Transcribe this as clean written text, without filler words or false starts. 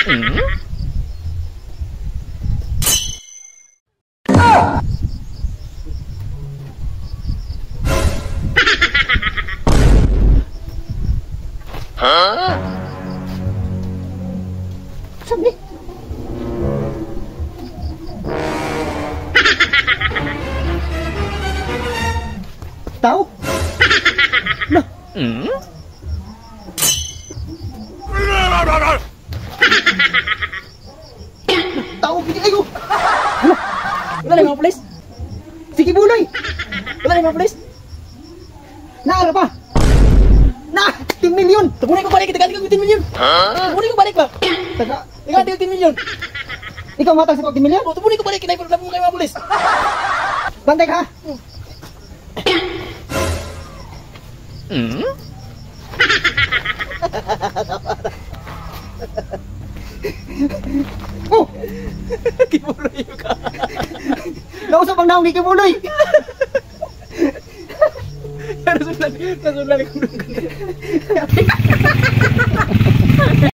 Huh? Sabi. Tao? No. Tao gid ayo. Wala na mga pulis. Sige buloy. Wala na mga pulis. Naara pa. Na, 10 million. Tabunin ko balik, tagaan ko 10 million. Tabunin ko balik ba? Taga, Tagaan ko 10 million. Ikaw matag sa 10 million? Oh, tabunin ko balik, kinay problema mo kay mga pulis. Bantay ka. Oh! Kibuloy ka. Nausap ang naong ni Kibuloy. Nasulan ko.